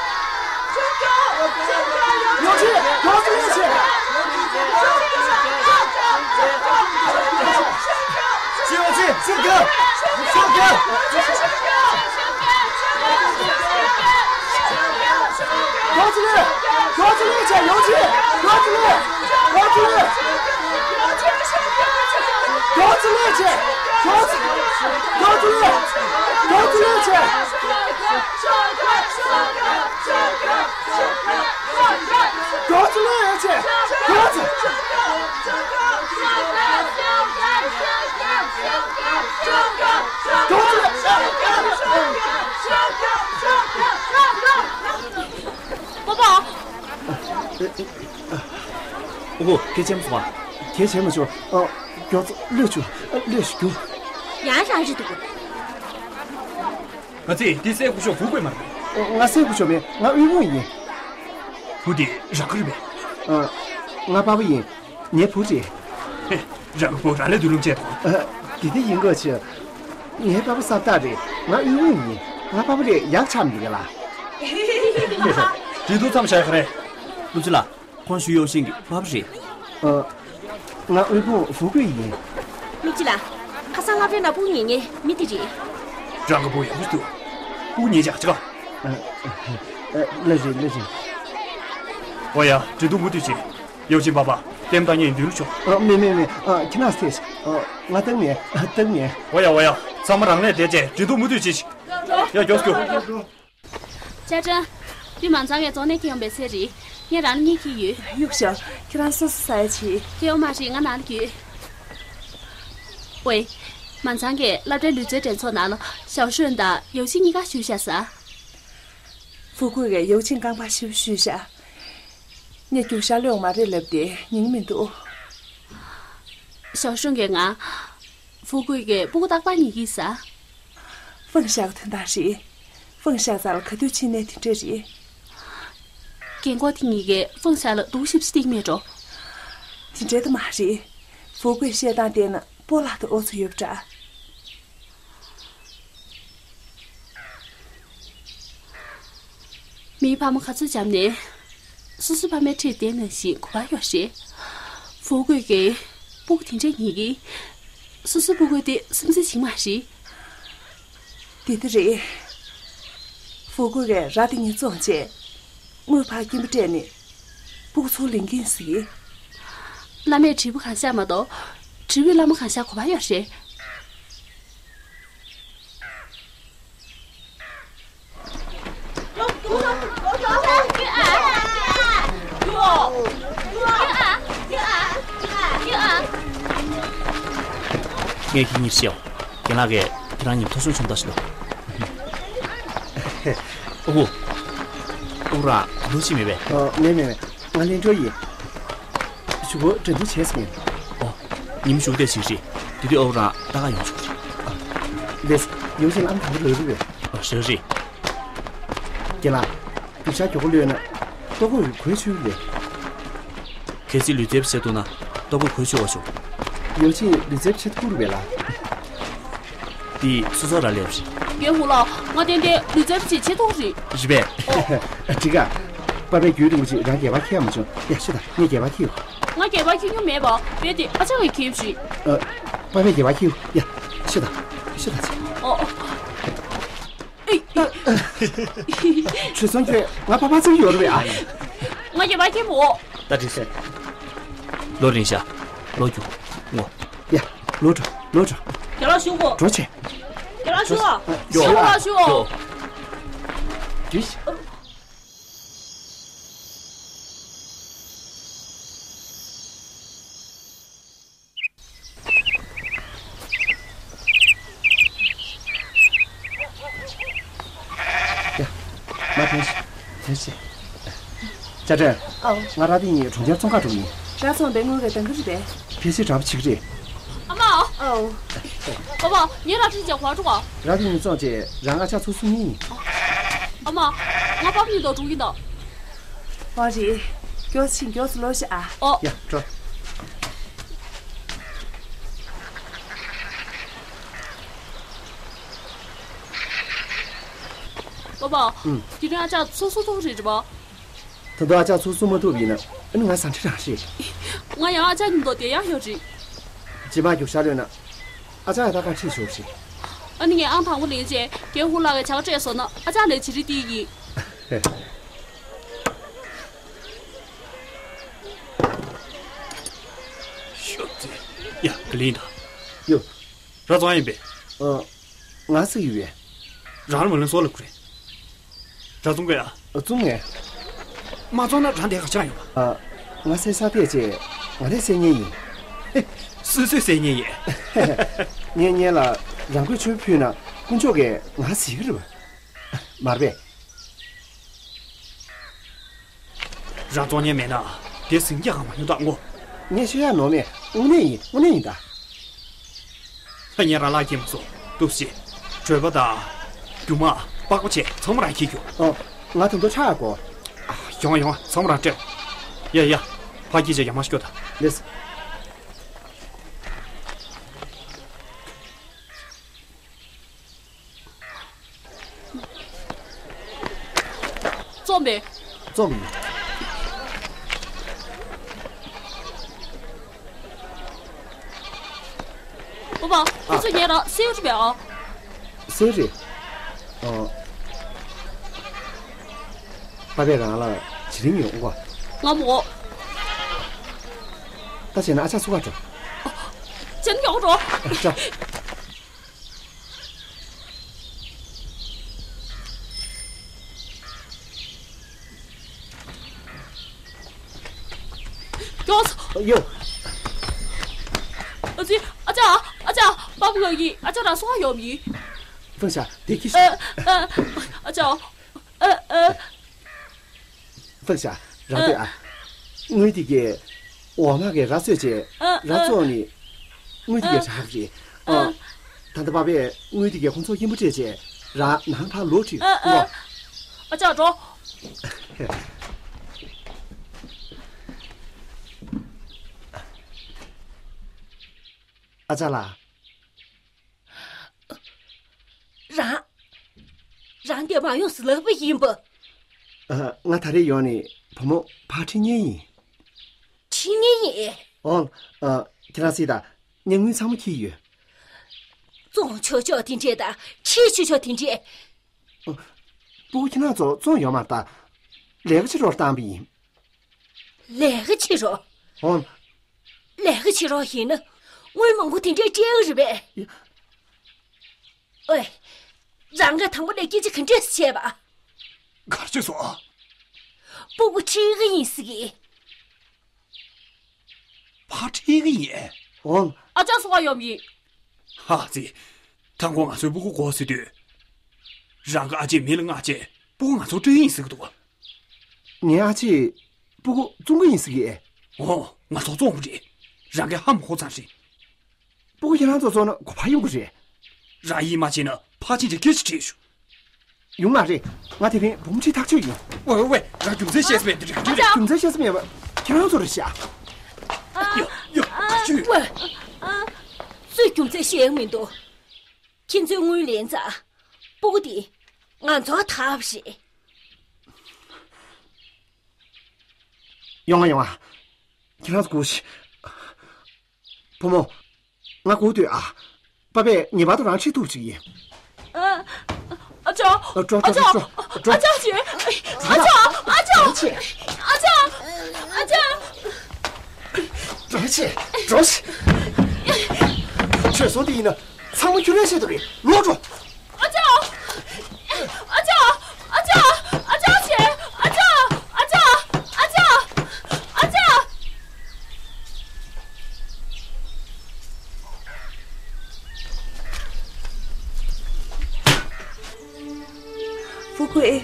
ཡོ་ཆེ། ཡོ་ཆེ། ཡོ་ཆེ། ཡོ་ཆེ། པོ་པོ། ཨོ་ཁོ་སྐད་ཆ་མ་སོང་བ། སྐད་ཆ་མ་བྱུང་། ཨ། མགྱོགས་ཚོ་གློད་བྱུང་། ཨ། གློད་ཞུ་རྒྱུ། ཡང་རང་རེད་འདུག་ང་ཚོས་འདི་སའི་སྐུ་ཞབས་ཧྥུ་ཀུའེ་མ་རེད་པས། ཨ། ང་སའི་སྐུ་ཞབས་མིན། ང་དབུལ་ཕོངས་ཡིན། བུ་དེ་རང་གི་རེད་པས། ཨ། ང་པ་ཕ་ཡིན། ངའི་བུ་རེད། ཧེ། རང་གི་བུ་རང་ལས་དུ་ལུམ་བྱས་དང་། ཨ། དེ་དེ་ཡིན་དགོས་ཆེ། ངའི་པ་ཕ་སབ་སྟག་རེད། ང་དབུལ་ཕོངས་ཡིན། ང་པ་ཕ་ལས་ཡག་ཆགས་མི་འདུག་ག་ལ། འདི་འདུག་མཚམས་བཞག་ག་རེད། ལུག་ཅི་ལགས། ཁོང་ཞུ་ཡོ་ཤིན་གྱི་པ་ཕ་རེད། ཨ། ང་དབུལ་ཕོངས་ཧྥུ་ཀུའེ་ཡིན། ལུག་ཅི་ལགས། ཁ་སང་སློབ་གྲྭའི་ནང་སྤུ་གུ་ཉལ་མཁན་མི་དེ་རེད། རང་གི་བུ་ཡག་པོ་འདུག་སྤུ་གུ་ཉལ་ཅག་ཅི་ག་ཨ། ཨ། ལགས་རེད། ལགས་རེད། འོ་ཡ། འགྲིག་འདུག་མུ་མཐུད་བྱེད། ཡོ་ཤིན་པ་ཕ། ལྟད་མོ་ལྟ་མཁན་མདུན་རུ་ཤོག་ཨ། མེད་མེད་མེད། ཨ། ཁྱེད་རང་སྟེ། ཨ། ང་ལྟ་མེད། ཨ། ལྟ་མེད། འོ་ཡ། འོ་ཡ། ཚང་མ་རང་ལས་བསྡད་བྱས། འགྲིག་འདུག་མུ་མཐུད་བྱེད། ཡ། མགྱོགས་སྐྱོད། ཅ་ཀྲེན། འདི་མང་ཚང་གི་གཙོ་གནད་ཁྱེར་ཡོང་པའི་ཚལ་རེད། ངས་རང་ལ་གཉིས་ཁྱེར་ཡོད། གཡུག་ཤོག་ཁྱེད་རང་སོ་སོ་ཟ་ཡ་བྱེད། ཁྱེར་ཡོང་མ་རེད། ང་ནང་ལ་ཡོད། ཝེ། མང་ཚང་གི་སློབ་གྲྭའི་ལུས་རྩལ་འགྲན་ཚོགས་ནང་ལ་ཞའོ་ཧྲུན་དང་ཡའོ་ཅིན་གཉིས་ཀ་ཞུགས་བཞག་ཟ། ཧྥུ་ཀུའེ་གིས་ཡའོ་ཅིན་རྐང་པ་ཞིབ་ཞུས་བཞག་ངས་རྒྱུགས་ཤར་གློད་ཡོང་མ་རེད་ལབ་སྟེ་ཉན་གི་མི་འདུག་ཞའོ་ཧྲུན་གྱིས་ང་། ཧྥུ་ཀུའེ་གིས་སྤུ་གུ་རྟག་པར་ཉལ་གྱི་ཟ། ཧྥང་ཞའོ་དོན་དག་རེད། ཧྥང་ཞའོ་རྩ་ལ་ག་དུས་ཕྱིན་ནའི་དེ་འདྲ་རེད། རྒན་གོག་དེ་གཉིས་ཀས་ཧྥང་ཞའོ་ལ་སྡུག་ཞིབ་ཅིག་སྟེར་མེད་འགྲོ། དེ་འདྲ་ད་མ་རེད། ཧྥུ་ཀུའེ་བཤད་སྟངས་བལྟས་ན་སྤོ་ལགས་དང་ཨོ་ཚོ་ཡོད་པ་འདྲ། མིའི་ཕ་མ་ག་ཚོད་བྱམས་ནའང་། སོ་སོའི་ཕ་མའི་འཁྲིས་བསྡད་ནང་བཞིན་གོ་བ་ཡོད་རེད། ཧྥུ་ཀུའེ་གིས་སྤུ་གུ་དེ་འདྲས་ཉལ་གྱིན། སོ་སོའི་སྤུ་གུ་དེ་སེམས་ཁྲལ་བྱེད་མ་རེད། དེ་ལྟར་རེད། ཧྥུ་ཀུའེ་གིས་ར་དེ་གཉིས་བཙོངས་བྱས། དངུལ་ཕར་སྐྱིན་པ་སྤྲད་ནས། སྤུ་གུ་ཚུར་ལེན་གྱིན་ཟིག་བླ་མས་དྲིལ་བུ་གང་བཞག་མ་གཏོགས། དྲིལ་བུས་བླ་མ་གང་བཞག་གོ་བ་ཡོད་རེད། ངས་ཁྱེད་གཉིས་བཤད། རྒན་ལགས་ཀྱིས་ཁྱེད་རང་གཉིས་ཐོ་གཞུང་ཆུང་བཏང་ཞིག་ལོ། ཨོ་ཁུ། ཨོ་ར་ལོ་ཅི་མེད་པས། ཨ། མེད་མེད་མེད། ང་ལེན་འགྲོ་ཡིན། གཞུག་གུ་འགྲན་བསྡུར་བྱས་སོང་། ཨོ། ཉིན་གཞུག་དེ་ཞིག་རེད། དེ་དུས་ཨོ་ར་ལྟ་ག་ཡོང་ཆོག་རེད། ཨ། ལེས། ཡོ་ཅིན་ཨམ་དང་པོ་རག་རེད་པས། ཨོ། རག་རེད། རྒན་ལགས། རྒྱུག་ཤར་མགྱོགས་པོ་གློད་ན། ལྟོ་གོས་གོས་ཆོད་ཀྱི་རེད། གལ་སྲིད་ལུས་རྩལ་བྱེད་འདུག་ན་ལྟོ་གོས་གོས་ཆོད་པ་ཞུ། ཡོ་ཅིན་ལུས་རྩལ་བྱེད་ཐུབ་རེད་པས་ལགས། འདི་སོ་སོ་རང་ལས་རེད། རྒན་ཧུ་ལགས། ང་ཏན་ཏན་ལུས་རྩལ་བྱེད་བྱེད་ཐུབ་རེད། རེད་པས། འགྲིག་ག་པ་ཕས་རྒྱུན་རིང་པོ་ཅིག་རང་སྒལ་པར་འཁྱེར་ཡ་མ་བྱུང་། ཡ་ཤི་ད། ངས་སྒལ་པར་འཁྱེར་ཡོང་། ང་སྒལ་པར་འཁྱེར་མྱོང་མེད་པ། རྦད་དེ་ཨ་ཅག་གིས་འཁྱེར་ཡོད་པ་རེད། ཨ། པ་ཕས་སྒལ་པར་འཁྱེར་ཡོང་། ཡ་ཤི་ད། ཤི་ད་ཅིག་ཨོ། ཨེ། བྱས་ཙང་ཁྱོད་ང་པ་ཕར་བཙལ་གྱི་ཡོད་རེད་པས། ཨ། ང་སྒལ་པར་འཁྱེར་མི་འོང་། ད་འགྲིག་སོང་། ལོ་རིང་ཤག་ལོ་རྒྱུག་ངོ་། ཡ། ལོ་འགྲོ། ལོ་འགྲོ། རྒན་ལགས་བཞུགས་གོ། འགྲོ་བྱེད། རྒན་ལགས་བཞུགས་གོ། ཨ། བཞུགས་གོ། རྒན་ལགས་བཞུགས་གོ། འགྲིག་ཡ། མ་ཕེབས་ཤིག་ཕེབས་ཤིག་ཅ་ཀྲེན། ཨོ། ང་ར་དེ་གཉིས་གྲོང་ཁྱེར་བཙོང་ག་འགྲོ་གི་ཡིན། ར་བཙོང་པའི་དངུལ་ག་འདང་གི་རེད་པས། ཕལ་ཆེར་གྲབས་བྱེད་ཀྱི་རེད། ཨ་མ། ཨོ། པ་པ། ངའི་ར་ཁྲིད་བྱས་ག་པར་འགྲོ་ག་ར་དེ་གཉིས་བཙོང་བྱས་རང་ཨ་ཅག་ཚུར་སོང་ནི་ཡིན། ཨ་མ། ང་པ་ཕ་གཉིས་དང་འགྲོ་གི་ཡིན་ད། ཨོ་རེད། མགྱོགས་ཤིག་མགྱོགས་སུ་ལོག་ཤིག་ཨ། ཨོ། ཡ་འགྲོ། པ་ཕ། ཨུམ། དེ་རིང་ཨ་ཅག་ཚོགས་གསོག་ཐུབ་རེད་རེད་པ། ད་དུང་ཨ་ཅག་ཚོགས་གསོག་མ་ཐུབ་ཡིན་ན་ཨ་ནི་ང་ཟ་འདྲི་རང་རེད། ང་ཡང་ཨ་ཅག་མཉམ་དུ་བསྡད་ཡག་ཡོད་རེད། རྗེས་མ་རྒྱུགས་ཤར་ལོས་ན། ཨ་ཅག་ཡང་ད་ག་ཁྲིད་ཤོག་ཞིག་ཨ་ནི་ངས་ཨང་དང་པོ་ལེན་རྗེས་རྒན་ཧུ་ལགས་ཀྱིས་བྱ་དགའ་སྤྲད་སོང་ན་ཨ་ཅག་ལ་བྱི་རིལ་སྟེར་གྱི་ཡིན། ཤོག་ཙེ། ཡ་ག་ལེན་དང་། ཡོ། ར་ཙོང་ཡིན་པས། ཨ། ང་ཟེར་ཡོད་པས། རང་ལ་མ་ལན་སོགས་ལབ་དགོས་རེད། ར་ཙོང་གི་ཨ། ཨ་ཙོང་ངས། མ་ཙོང་ན་རང་དེ་ག་ཅང་ཡོང་བ། ཨ། ང་སེ་ས་ཐད་ཅེས་ང་རས་སེ་ཉེ་ཡིན། སུས་སུས་སེ་ཉེ་ཡིན། ངས་ཉེ་ལ་རང་གོས་ཆོས་ཕུལ་ན་དཀོན་མཆོག་གིས་ང་ཟེར་གི་རེད་པ། མར་པས། རང་ཙོང་ཉན་མེད་ན་དེ་ཟིང་རྒྱ་གང་མ་ཡོང་དག་ངོ་། ངས་ཤོད་ཡག་ནོར་མེད། དངོས་གནས་ཡིན། དངོས་གནས་ཡིན་ད། ལྷ་ཉན་རང་ལག་ཁྱེར་མ་སོང་། ཏུ་སི། གྲོད་པ་དང་། རྒྱུ་མ། པགས་པ་བྱས་ཚང་མ་རང་ཁྱེར་རྒྱུ། ཨོ། ང་ད་དུང་ཁྲག་དགོས། ཨ། ཡོང་ཡོང་ཚང་མ་རང་སྤྲད། ཡ་ཡ། ཕ་སྐྱིད་ཅེ་ཡ་མ་སྐྱོ་ད། ལེས། རྩོམ་པས། རྩོམ་པས། ཨོ་པ། ཁོ་ཚོ་ངའི་ར་སེའུ་རེད་པས་ཨ། སེའུ་རེད། ཨོ། པ་པས་རང་ལ་བྱི་རིལ་ཉོས་འོང་གོ། ང་མོ། ད་བྱས་ན་ཨ་ཅག་སུ་ག་འགྲོ། བྱས་ན་ཡོང་འགྲོ། ཨ་ཅག་མགྱོགས་སོང་། ཡོ། ཨ་ཙི། ཨ་ཅག་ཨ་ཅག་པ་ཕ་ང་གིས་ཨ་ཅག་རང་སོང་ཡོང་ཡིན། ཧྥུང་ཞ་དེ་ཁྱི་ཤི། ཨ་ཨ་ཨ་ཅག་ཨ་ཨ། ཧྥུང་ཞ་རང་ལྟོས་ཨ། དངུལ་དེ་གས་འོག་མ་གིས་ར་བཟོས་བྱས་ཨ་ར་བཙོངས་ནས་དངུལ་དེ་གས་ཨ་དྲག་རེད། ཨ། ཨ། ད་ལྟ་པ་ཕས་དངུལ་དེ་གས་ཁོང་ཚོ་མཉེས་པོ་སྤྲད་བྱས་ར་ནང་ཕར་ལོག་ཁྲིད་ཨ་ཨ། ཨོ། ཨ་ཅག་འགྲོ། ཨ་ཅག་ལགས། རང་། རང་འདིར་མ་ཡོང་ཟེར་ལབ་པ་ཡིན་པ། ཨ། ང་ད་རེས་ཡོང་ནས་བུ་མོ་ཕར་ཁྲིད་མཁན་ཡིན། ཁྲིད་མཁན་ཡིན། ཨོ། ཨ། ཁྱེད་རང་གཟིགས་དང་། ངས་དངུལ་ཚང་མ་འཁྱེར་ཡོད། བཙོང་ཆོག་ཆོག་དེ་འདྲས་དང་ཁྲིད་ཆོག་ཆོག་དེ་འདྲས། ཨ། སྤུ་གུ་ཁྱེད་རང་ཚོ་བཙོང་ཡོད་མ་རེད་ད། ལས་ཀ་བྱེད་རོགས་བཏང་བ་ཡིན། ལས་ཀ་བྱེད་རོགས། ཨོ། ལས་ཀ་བྱེད་རོགས་ཡིན་ན་དངུལ་མང་པོ་དེ་འདྲས་སྤྲད་ཀྱི་རེད་པས། ཨོའི། རང་གིས་དང་པོ་ནས་སྐད་ཆ་ག་འདྲས་བཤད་པ། ག་རེ་བྱས་སོང་། སྤུ་གུ་ཁྲིད་ཀྱི་ཡིན་ཟེར་གི། ཕར་ཁྲིད་ཀྱི་ཡིན། ཨོ། ཨ་ཅག་སུ་ག་ཡོང་ཡིན། ཧ་ཙི། ཐང་གོ་ང་ཚོའི་སྤུ་གུ་དགོས་ཟེར་དུས། རང་གི་ཨ་ཅེ་མི་ལ་མངགས་བྱས་སྤུ་གུ་ང་ཚོར་སྤྲོད་ཡིན་ཟེར་གི་འདུག་ངའི་ཨ་ཅེས་སྤུ་གུ་བཙོང་གི་ཡིན་ཟེར་གི། ཨོ། ང་ཚོ་བཙོང་གི་རེད། རང་གིས་ཧ་མ་གོ་ཙང་རེད། སྤུ་གུ་ཁྱེད་རང་ཚོ་བཙོང་ན་གོ་བ་ཡོང་གི་རེད། རང་ཡིད་མ་ཆེས་ན་ཕར་ཕྱིན་དྲི་སྐད་ཅིག་དྲིས་ཤོག་ཡོང་མ་རེད། ང་དེ་རིང་བུ་མོ་ཁྲིད་ཐག་ཆོད་ཡིན། ཝེ་ཝེ་ཝེ། རང་རྒྱུ་མཚན་ཤེས་སུ་མེད་དེ་རིག་རྒྱུ་རེད། རྒྱུ་མཚན་ཤེས་སུ་མེད་པ་ཁྱེད་རང་ཚོ་རེད་ཤག་ཡ་ཡ་ག་ཅུ། ཝེ། ཨ། སུས་རྒྱུ་མཚན་ཤེས་ཡོང་མི་འདུག་ཁྱེད་ཚོའི་དངུལ་ལེན་ཙང་སྤུ་གུ་དེ་ང་ཚོར་ཐོབ་པ་རེད། ཡོང་ང་ཡོང་ང་། ཁྱེད་རང་ཚོ་སྒུག་ཤིག་བུ་མོ། ང་སྒུག་སྡོད་ཨ། པ་ཕས་ངེས་པར་དུ་རང་ཁྲིད་ཐུབ་ཅིག་ཡིན། ཨ། ཨ་ཅག་ཨ་ཅག་ཨ་ཅག་ཅེ། ཨ་ཅག་ཨ་ཅག་ཨ་ཅག་ཨ་ཅག་འགྲོ་ཆེ། འགྲོ་ཆེ། ཁྱོད་བཟོ་འདི་ཡིན་ན་ཚང་མ་ཁྱོད་རའི་ཆེད་དུ་རེད། ལོག་འགྲོ། ཨ་ཅག་ཨ་ཅག་ཨ་ཅག་ཨ་ཅག་ཅེ། ཨ་ཅག་ཨ་ཅག་ཨ་ཅག་ཨ་ཅག་ཧྥུ་ཀུའེ།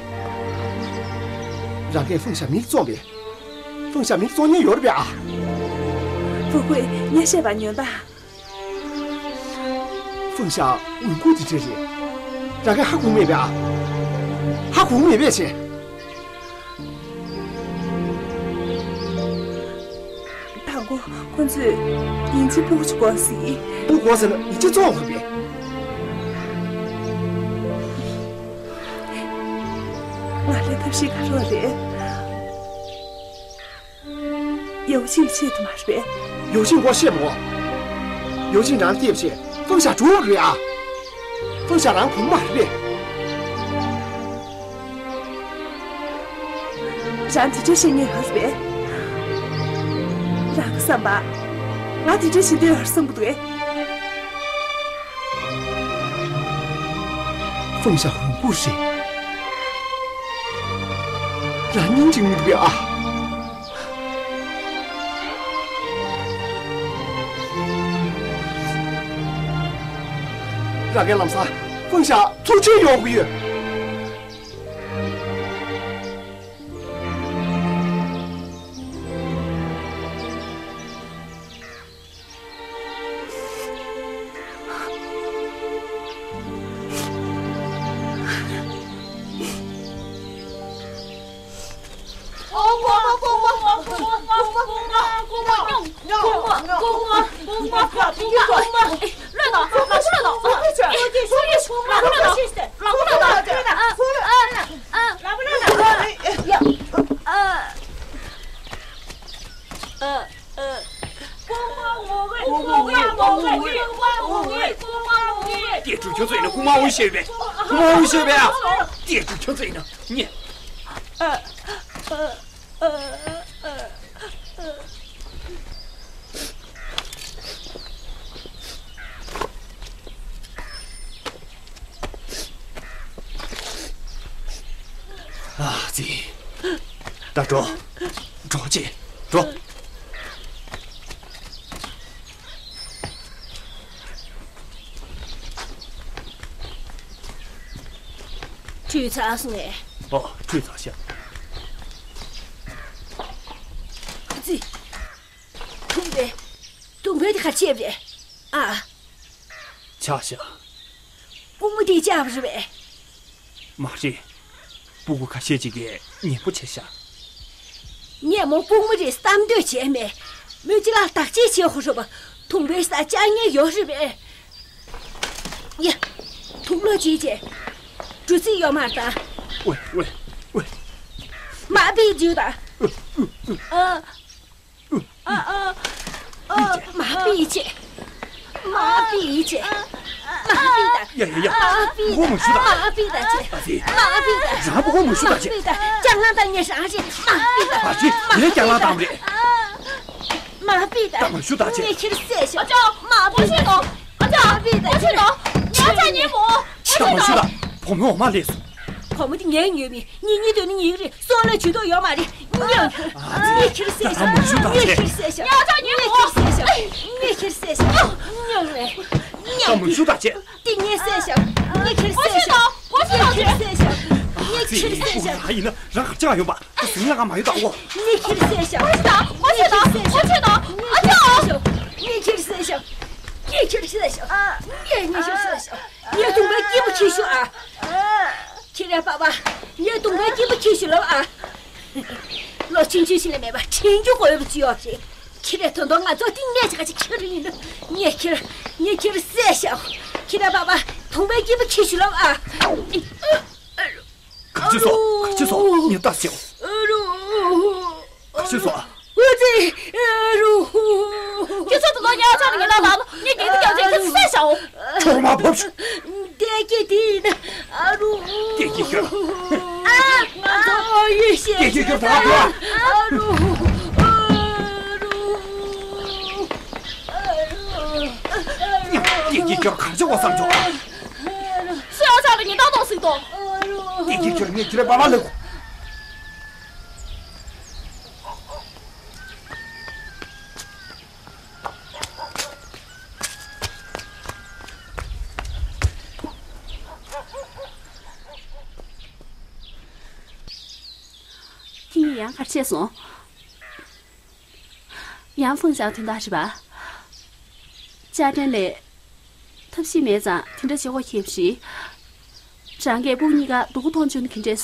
རང་གིས་ཧྥུང་ཞ་མིར་བཙོངས་པས། ཧྥུང་ཞ་མིར་བཙོང་མཁན་ཡོད་རེད་པས་ཨ། ཧྥུ་ཀུའེ། ངས་བཤད་པ་ཉོན་དང་། ཧྥུང་ཞ་འོས་སྐུལ་འདི་འདྲ་རེད། རང་གིས་ཧ་གོ་མེད་པས་ཨ། ཧ་གོ་མེད་པས་ཆེ། དང་པོ་ཁོ་ཚོས་ཡིན་གཅིག་སྤུ་གུ་ཅིག་དགོས་ཟེར། སྤུ་གུ་དགོས་ཟེར་ན་ཡིན་གཅིག་བཙོང་དགོས་པས། ང་ལ་ཐབས་ཤེས་ག་རེ་རེད། ཡའོ་ཅིན་ཤེས་ཐུབ་མ་རེད་པས། ཡའོ་ཅིན་ཁོ་ཤེས་མོ། ཡའོ་ཅིན་རང་སྐྱེས་པ་ཆེ་ཧྥང་ཞ་གྲོགས་རེད་ཨ། ཧྥང་ཞ་རང་བུ་མ་རེད་པས། རང་དེ་འདྲ་བཤད་མཁན་ཡོད་རེད་པས། རང་གི་བསམ་པ། ང་དེ་འདྲ་བྱེད་འདོད་ཡོད་རེད་བསམ་གི་འདུག་གས། ཧྥང་ཞ་ཧུང་ཀུ་རེད། རང་སྙིང་རྗེ་མི་འདུག་གས་ཨ། རང་གིས་ལམ་སང་ཧྥང་ཞ་ཚུར་ཁྲིད་ཡོང་གི་ཡོད། གཏད་གྲུབ་ཁྱོད་ཚོ་ཡིན་ན་ཧུ་མ་ཧུ་ཤེས་པས། ཧུ་མ་ཧུ་ཤེས་པས་ཨ། གཏད་གྲུབ་ཁྱོད་ཚོ་ཡིན་ན་ཉེ། ཨ་ཙི། ད་འགྲོ། འགྲོ་ཅིག་འགྲོ། ཁྲུས་ཚར་སོང་ངས། ཨོ། ཁྲུས་ཚར་ཤག་ཨ་ཙི། དུང་བས། དུང་བས་དེ་ག་རེ་བྱས་པ་རེད་ཨ། ཆག་ཤག་སྐུ་ངོ་དེས་བཅག་པ་རེད་པས། མ་རེད། སྤུ་གུ་ཁ་ཤས་ཅིག་གིས་ཉེ་པོ་བྱས་ཤག་ངས་མོ་སྐུ་ངོ་རེད་བསམ་འདོད་བྱས་མེད། མོས་ཅི་ལ་བདག་གཅེས་བྱེད་ཧོ་རུ་བ། དུང་བས་ས་བཅག་ཉེན་ཡོད་རེད་པས། ཡ། དུག་ལོག་བྱས་བྱས། འགྲོ་རྩིས་ཡོད་མ་རེད་ད། ཝེ་ཝེ་ཝེ། མ་པི་འཇུ་ད། ཨ། ཨ་ཨ་ཨ། མ་པི་ཆེ། མ་པི་ཆེ། མ་པི་ད། ཡ་ཡ་ཡ། མ་པི་ད། མགོ་མ་ཤུ་ད། མ་པི་ད་ཆེ། ཨ་ཙི། མ་པི་ད། རང་མགོ་མ་ཤུ་ད་ཆེ། མ་པི་ད། ཅང་ལང་ད་ཉེ་ཧྲང་ཞེ། མ་པི་ད། ཨ་ཙི། ངས་ཅང་ལང་ད་མ་རེད། མ་པི་ད། ད་མ་ཤུ་ད་ཆེ། ངས་ཁྱེར་སེ་ཤོ། ཨ་ཅག་མ་པི་ད། ཨ་ཅག་མ་པི་ད་ཆེ། ངས་ཨ་ཅག་ཉེ་མོ། ད་མ་ཤུ་ད། བུ་མོ་འོ་མ་ལས་སོང་། བུ་མོ་དེ་ངའི་ཉོས་མི། ཉིན་གཉིས་སྡོད་ན་ཉིན་རེ་སོང་ལ་ཇུས་གཏོགས་ཡོད་མ་རེད། ཉོ། ངས་ཁྱེར་སེ་ཤོ། ངས་ཁྱེར་སེ་ཤོ། ངས་ཁྱེར་སེ་ཤོ། ཉོ་རེད། ཉོ་རེད། ད་མ་ཤུ་ད་ཆེ། དེ་ངས་སེ་ཤོ། ངས་ཁྱེར་སེ་ཤོ། ངས་ཁྱེར་སེ་ཤོ། ངས་ཁྱེར་སེ་ཤོ། ཨ་ཡིན་ན་རང་ག་ཅག་ཡོད་པ། ད་ཟིང་ལ་ག་མ་ཡོད་ད་འོ། ངས་ཁྱེར་སེ་ཤོ། ངས་ཁྱེར་སེ་ཤོ། ངས་ཁྱེར་སེ་ཤོ། ངས་ཁྱེར་སེ་ཤོ། ངས་ངས་ཁྱེར་སེ་ཤོ། ངས་དུང་པའི་སྐྱིད་པོ་ཁྱེར་ཤོ་ཨ། ཁྱེད་རའི་པ་པ། ངས་དུང་པའི་སྐྱིད་པོ་ཁྱེར་ཤོ་ལབ་ཨ། ལོ་ཆུང་ཆུང་ཞིག་ལས་མེད་པ་དྲན་རྒྱུ་དགོས་ཡོད་པ་ཅི་ཡོད་རེད། ཁྱེད་རའི་དོན་དུ་ང་ཚོ་གཏིང་ནས་ཅི་ག་ཅིག་ཁྱེར་ཡིན། ངས་ཁྱེར། ངས་ཁྱེར་སེ་ཤོ། ཁྱེད་རའི་པ་པ། དུང་པའི་སྐྱིད་པོ་ཁྱེར་ཤོ་ལབ་ཨ། ག་ཅི་སོ། ག་ཅི་སོ། ངས་ལྟ་སེ་ཤོ། ག་ཅི་སོ། ཨུ་ཙི། ཨ་རུ། ཁྱེད་ཚོ་དུ་ལོ་ཉག་ཚང་ནི་ལ་ལ་ལ་ངས་འགན་འདི་རྒྱབ་ཆེན་ཁྱེད་ཚོ་བསད་བྱའོ། ཁྲོ་མ་ཕོབ་ཤོག་བདེ་སྐྱིད་དེ་ཡིན། ཨ་རུ། བདེ་སྐྱིད་ཤོག་ཨ། ང་ཚོ་ཡུལ་ཤེས་བདེ་སྐྱིད་ཤོག་ཨ་རུ། ཨ་རུ། ཨ་རུ། བདེ་སྐྱིད་ཤོག་གར་ཆོག་བསམ་ཆོག་སུ་ཡང་ཆག་ལ་ཉིན་ཏང་ཏོག་སིག་ཏོ། བདེ་སྐྱིད་ཤོག་ངས་ཁྱེད་རའི་པ་པ་ལབ། ཁྱེད་གཉིས་ཡང་ག་རེ་བྱས་སོང་། ཡང་ཧྥུང་ཞའོ་དོན་དག་རེད་པ། ཅཱ་ཀྲེན་ལགས། ཐབས་ཤེས་མེད་ཙང་དེ་འདྲ་བྱེད་དགོས་ཁེལ་ཞིག་རང་གིས་སྤུན་གཉིས་ཀ་སྡུག་པོ་མཐོང་བྱུང་ན་ག་འདྲས།